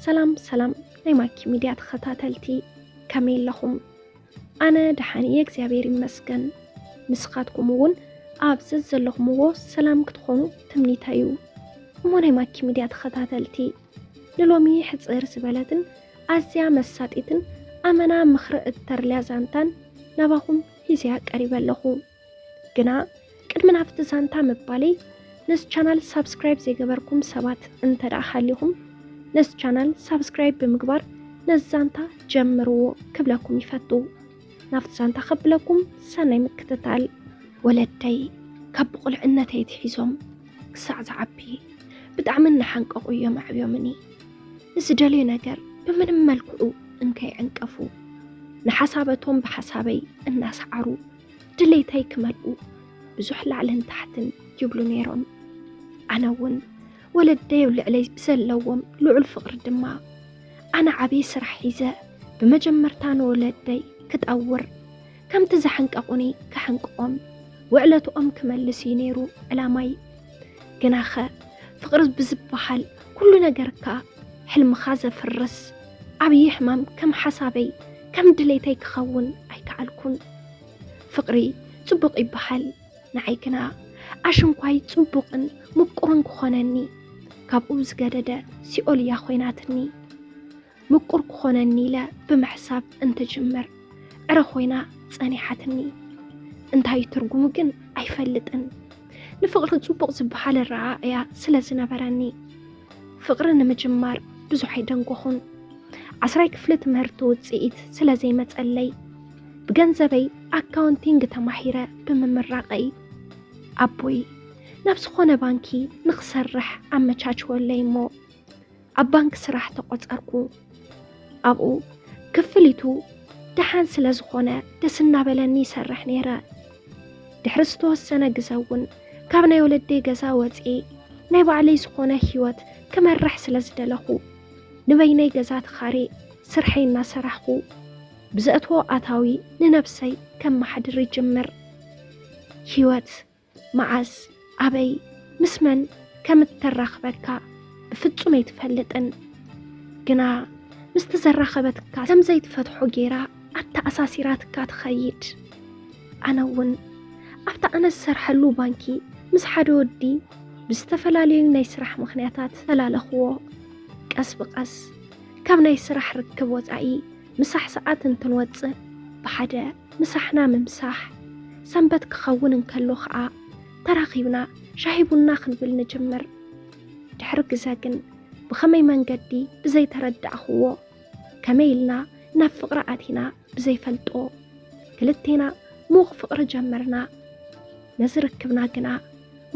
ሰላም ሰላም ናይ ማኪ ሚድያ ተኸታተልቲ፣ ከመይ ኣለኹም? ኣነ ደሓን እየ እግዚኣብሔር ይመስገን። ንስኻትኩም እውን ኣብ ዘዘለኹምዎ ሰላም ክትኾኑ ትምኒተይ እዩ። እሞ ናይ ማኪ ሚድያ ተኸታተልቲ፣ ንሎሚ ሕፅር ዝበለትን ኣዝያ መሳጢትን ኣመና ምኽሪ እተርልያ ዛንታን ናባኹም ሒዘያ ቀሪበ ኣለኹ። ግና ቅድሚ ናብቲ ዛንታ ምባለይ፣ ነዚ ቻናል ሳብስክራይብ ዘይገበርኩም ሰባት እንተ ደኣ ሃሊኹም፣ ነዚ ቻናል ሳብስክራይብ ብምግባር ነዚ ዛንታ ጀምርዎ ክብለኩም ይፈቱ። ናብቲ ዛንታ ከብለኩም ሰናይ ምክትታል። ወለደይ ካብ ብቑልዕነተይ ኣትሒዞም ክሳዕ ዝዓቢ ብጣዕሚ እናሓንቀቑ እዮም ኣዕብዮምኒ። ንዝደልዮ ነገር ብምንም መልክዑ እንከይዕንቀፉ፣ ንሓሳበቶም ብሓሳበይ እናሰዓሩ ድሌተይ ክመልኡ ብዙሕ ላዕልን ታሕትን ይብሉ ነይሮም። ኣነ እውን ወለደይ ኣብ ልዕለይ ብዘለዎም ልዑል ፍቕሪ ድማ ኣነ ዓብዪ ስራሕ ሒዘ ብመጀመርታ ንወለደይ ክጠውር፣ ከምቲ ዘሐንቀቑኒ ከሐንቅቖም፣ ውዕለትኦም ክመልስ እዩ ነይሩ ዕላማይ። ግናኸ ፍቕሪ ብዝበሃል ኩሉ ነገርካ፣ ሕልምኻ ዘፍርስ ዓብዪ ሕማም ከም ሓሳበይ ከም ድሌተይ ክኸውን ኣይከኣልኩን። ፍቕሪ ጽቡቕ ይበሃል፣ ንዓይ ግና ኣሽንኳይ ጽቡቕን ምቁርን ክኾነኒ ካብኡ ዝገደደ ሲኦል እያ ኮይናትኒ። ምቁር ክኾነኒ ኢለ ብምሕሳብ እንትጅምር ዕረ ኮይና ጸኒሓትኒ። እንታይ ትርጉሙ ግን ኣይፈልጥን። ንፍቕሪ ጽቡቕ ዝበሃል ኣረኣእያ ስለ ዝነበረኒ፣ ፍቕሪ ንምጅማር ብዙሕ ኣይደንጎኹን። ዓስራይ ክፍሊ ትምህርቲ ውጽኢት ስለ ዘይመጸለይ፣ ብገንዘበይ ኣካውንቲንግ ተማሂረ ብምምራቐይ፣ ኣቦይ ናብ ዝኾነ ባንኪ ንኽሰርሕ ኣመቻችወለይ እሞ፣ ኣብ ባንክ ስራሕ ተቖጸርኩ። ኣብኡ ክፍሊቱ ደሓን ስለ ዝኾነ ደስ እናበለኒ ይሰርሕ ነይረ። ድሕሪ ዝተወሰነ ግዘ እውን ካብ ናይ ወለደይ ገዛ ወፅኤ ናይ ባዕለይ ዝኾነ ህይወት ክመርሕ ስለ ዝደለኹ፣ ንበይነይ ገዛ ተኻሬ ስርሐይ እናሰራሕኹ ብዘእትዎ ኣታዊ ንነብሰይ ከመሓድር ይጅምር። ህይወት መዓስ፣ ኣበይ፣ ምስ መን ከም እተራኽበካ ብፍጹም ኣይትፈልጥን። ግና ምስቲ ዘራኸበትካ ከም ዘይትፈትሖ ጌራ ኣተኣሳሲራትካ ትኸይድ። ኣነ እውን ኣብቲ ኣነ ዝሰርሐሉ ባንኪ ምስ ሓደ ወዲ ብዝተፈላለዩ ናይ ስራሕ ምኽንያታት ተላለኽዎ። ቀስ ብቐስ ካብ ናይ ስራሕ ርክብ ወጻኢ ምሳሕ ሰዓት እንትንወጽእ፣ ብሓደ ምሳሕና ምምሳሕ፣ ሰንበት ክኸውን እንከሎ ኸኣ ተራኺብና ሻሂ ቡና ክንብል ንጅምር። ድሕሪ ግዘ ግን ብኸመይ መንገዲ ብዘይተረዳእኽዎ፣ ከመይ ኢልና ናብ ፍቕሪ ኣቲና ብዘይፈልጦ፣ ክልቴና ምዉቕ ፍቕሪ ጀመርና። ነዚ ርክብና ግና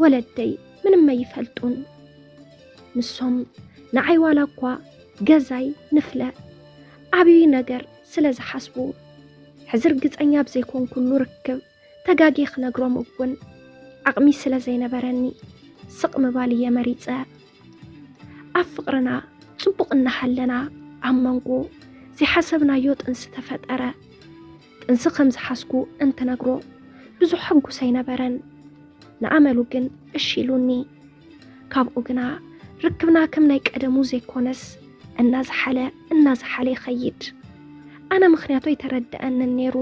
ወለደይ ምንም ኣይፈልጡን። ንሶም ንዓይ ዋላ እኳ ገዛይ ንፍለ ዓብዪ ነገር ስለ ዝሓስቡ፣ ሕዚ ርግጸኛ ብዘይኮንኩሉ ርክብ ተጋግየ ክነግሮም እውን ዓቕሚ ስለ ዘይነበረኒ፣ ስቕ ምባል እየ መሪጸ። ኣብ ፍቕርና ጽቡቕ እናሃለና፣ ኣብ መንጎ ዘይሓሰብናዮ ጥንሲ ተፈጠረ። ጥንሲ ከም ዝሓዝኩ እንትነግሮ ብዙሕ ሕጉስ ኣይነበረን። ንኣመሉ ግን እሺ ኢሉኒ። ካብኡ ግና ርክብና ከም ናይ ቀደሙ ዘይኮነስ፣ እናዝሓለ እናዝሓለ ይኸይድ። ኣነ ምኽንያቱ ኣይተረድኣንን ነይሩ፣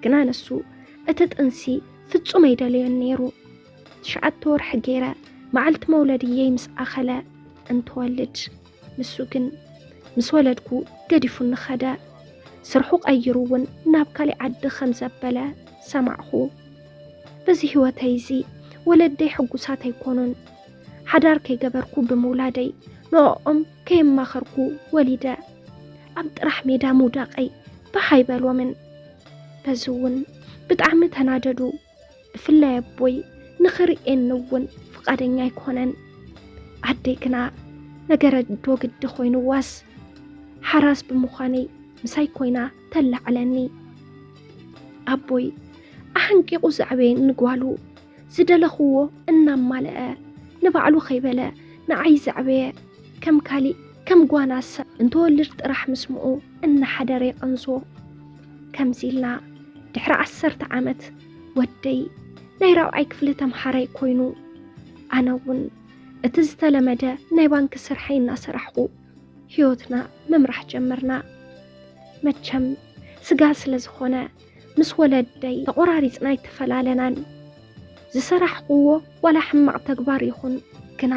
ግና ንሱ እቲ ጥንሲ ፍጹም ኣይደለዮን ነይሩ። ትሽዓተ ወርሒ ገይረ መዓልቲ መውለድየይ ምስ ኣኸለ እንትወልድ፣ ንሱ ግን ምስ ወለድኩ ገዲፉኒ ኸደ። ስርሑ ቀይሩ እውን ናብ ካሊእ ዓዲ ከም ዘበለ ሰማዕኹ። በዚ ህይወተይ እዚ ወለደይ ሕጉሳት ኣይኮኑን። ሓዳር ከይገበርኩ ብምውላደይ ንዕኦም ከየማኸርኩ ወሊደ ኣብ ጥራሕ ሜዳ ምውዳቐይ ባህ ኣይበሎምን። በዚ እውን ብጣዕሚ ተናደዱ። ብፍላይ ኣቦይ ንኽርእየኒ እውን ፍቓደኛ ኣይኮነን። ኣደይ ግና ነገረ ዶ ግዲ ኮይንዋስ፣ ሓራስ ብምዃነይ ምሳይ ኮይና ተላዕለኒ። ኣቦይ ኣሓንቂቑ ዘዕበየኒ ጓሉ ዝደለኽዎ እናማልአ፣ ንባዕሉ ከይበለ ንዓይ ዘዕበየ ከም ካሊእ ከም ጓና ሰብ እንትወልድ ጥራሕ ምስምኡ እናሓደረ ይቐንዞ። ከምዚ ኢልና ድሕሪ ዓሰርተ ዓመት ወደይ ናይ ራብዓይ ክፍሊ ተምሃራይ ኮይኑ፣ ኣነ እውን እቲ ዝተለመደ ናይ ባንኪ ስርሐይ እናሰራሕኹ ህይወትና ምምራሕ ጀመርና። መቸም ስጋ ስለ ዝኾነ ምስ ወለደይ ተቖራሪጽና ኣይተፈላለናን። ዝሰራሕኽዎ ዋላ ሕማቕ ተግባር ይኹን ግና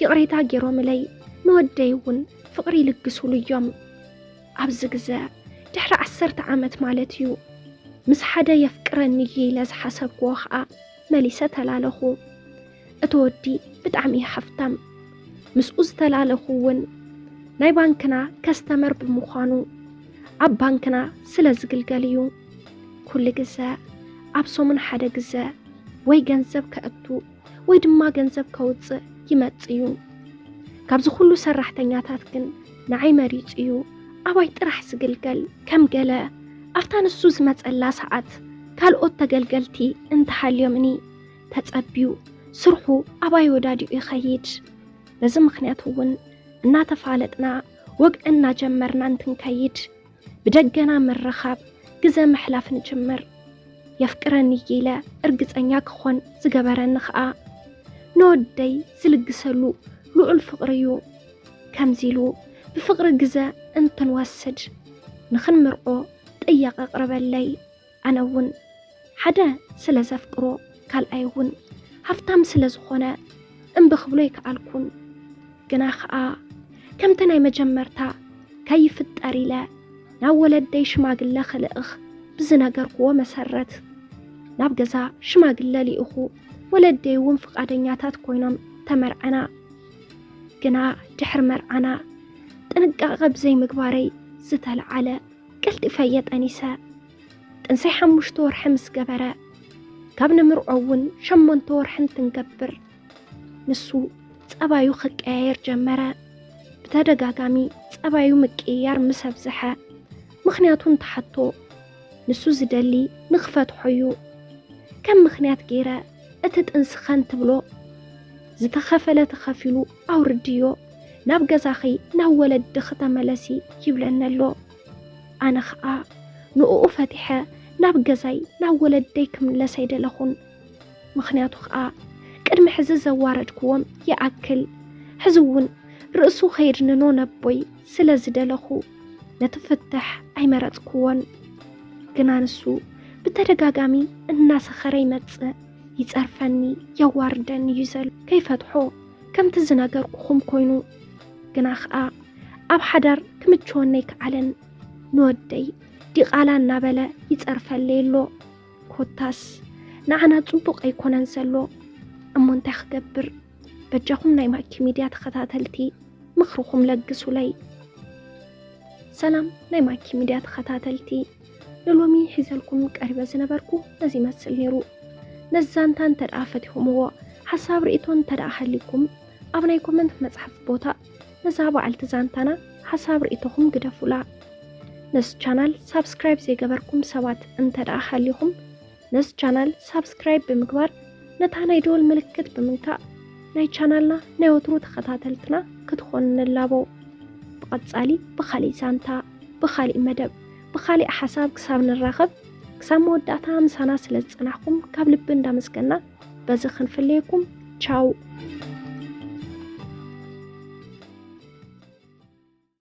ይቕሬታ ገይሮምለይ ንወደይ እውን ፍቕሪ ይልግሱሉ እዮም። ኣብዚ ግዘ ድሕሪ ዓሰርተ ዓመት ማለት እዩ ምስ ሓደ የፍቅረኒ እየ ኢለ ዝሓሰብክዎ ኸኣ መሊሰ ተላለኹ። እቲ ወዲ ብጣዕሚ እዩ ሃፍታም። ምስኡ ዝተላለኹ እውን ናይ ባንክና ከስተመር ብምዃኑ ኣብ ባንክና ስለ ዝግልገል እዩ። ኩሉ ግዘ ኣብ ሰሙን ሓደ ግዘ ወይ ገንዘብ ከእቱ ወይ ድማ ገንዘብ ከውፅእ ይመጽእ እዩ። ካብዚ ኩሉ ሰራሕተኛታት ግን ንዓይ መሪጹ እዩ ኣባይ ጥራሕ ዝግልገል። ከም ገለ ኣብታ ንሱ ዝመጸላ ሰዓት ካልኦት ተገልገልቲ እንተሃልዮምኒ ተጸብዩ ስርሑ ኣባይ ወዳዲኡ ይኸይድ። በዚ ምኽንያት እውን እናተፋለጥና ወግዒ እናጀመርና እንትንከይድ ብደገና ምርኻብ ግዘ ምሕላፍ ንጅምር። የፍቅረኒ ኢለ እርግጸኛ ክኾን ዝገበረኒ ኸኣ ንወደይ ዝልግሰሉ ልዑል ፍቕሪ እዩ። ከምዚ ኢሉ ብፍቕሪ ግዘ እንትንወስድ ንኽንምርዖ ጥያቐ ኣቕረበለይ። ኣነ እውን ሓደ ስለ ዘፍቅሮ ካልኣይ እውን ሃፍታም ስለ ዝኾነ እምቢ ክብሎ ኣይከኣልኩን። ግና ኸኣ ከምቲ ናይ መጀመርታ ከይፍጠር ኢለ ናብ ወለደይ ሽማግለ ክልእኽ ብዝነገርክዎ መሰረት ናብ ገዛ ሽማግለ ልኢኹ። ወለደይ እውን ፍቓደኛታት ኮይኖም ተመርዐና። ግና ድሕሪ መርዓና ጥንቃቐ ብዘይምግባረይ ዝተለዓለ ቀልጢፈ እየ ጠኒሰ። ጥንሰይ ሓሙሽተ ወርሒ ምስ ገበረ ካብ ንምርዖ እውን ሸሞንተ ወርሒ እንትንገብር ንሱ ጸባዩ ክቀያየር ጀመረ። ብተደጋጋሚ ጸባዩ ምቅይያር ምስ ኣብዝሐ ምኽንያቱ እንትሓቶ ንሱ ዝደሊ ንኽፈትሖ እዩ። ከም ምኽንያት ገይረ እቲ ጥንሲ ከንትብሎ ዝተኸፈለ ተኸፊሉ ኣውርድዮ ናብ ገዛኺ ናብ ወለድኺ ተመለሲ ይብለኒ ኣሎ። ኣነ ኸኣ ንእኡ ፈቲሐ ናብ ገዛይ ናብ ወለደይ ክምለስ ኣይደለኹን። ምኽንያቱ ኸኣ ቅድሚ ሕዚ ዘዋረድክዎም ይኣክል ሕዚ እውን ርእሱ ከየድንኖ ነቦይ ስለ ዝደለኹ ነቲ ፍትሕ ኣይመረጽክዎን። ግና ንሱ ብተደጋጋሚ እናሰኸረ ይመጽእ፣ ይጸርፈኒ፣ የዋርደኒ እዩ ዘሎ። ከይፈትሖ ከምቲ ዝነገርኩኹም ኮይኑ ግና ኸኣ ኣብ ሓዳር ክምችወኒ ኣይከኣለን። ንወደይ ዲቓላ እናበለ ይጸርፈለይ ኣሎ። ኮታስ ንዓና ጽቡቕ ኣይኮነን ዘሎ። እሞ እንታይ ክገብር? በጃኹም ናይ ማኪ ሚድያ ተኸታተልቲ ምኽርኹም ለግሱለይ። ሰላም ናይ ማኪ ሚድያ ተኸታተልቲ፣ ንሎሚ ሒዘልኩም ቀሪበ ዝነበርኩ ነዚ ይመስል ነይሩ። ነዚ ዛንታ እንተ ደኣ ፈቲኹምዎ፣ ሓሳብ ርእይቶ እንተ ደኣ ሃልይኩም ኣብ ናይ ኮመንት መጽሓፍ ቦታ ነዛ በዓልቲ ዛንታና ሓሳብ ርእይቶኹም ግደፉላ። ነዚ ቻናል ሳብስክራይብ ዘይገበርኩም ሰባት እንተ ደኣ ሃልይኹም ነዚ ቻናል ሳብስክራይብ ብምግባር ነታ ናይ ደወል ምልክት ብምንካእ ናይ ቻናልና ናይ ወትሩ ተኸታተልትና ክትኾኑ ንላቦ። ብቐጻሊ ብኻሊእ ዛንታ፣ ብኻሊእ መደብ፣ ብኻሊእ ሓሳብ ክሳብ ንራኸብ ክሳብ መወዳእታ ምሳና ስለ ዝጸናሕኩም ካብ ልቢ እንዳመስገና በዚ ክንፍለየኩም። ቻው።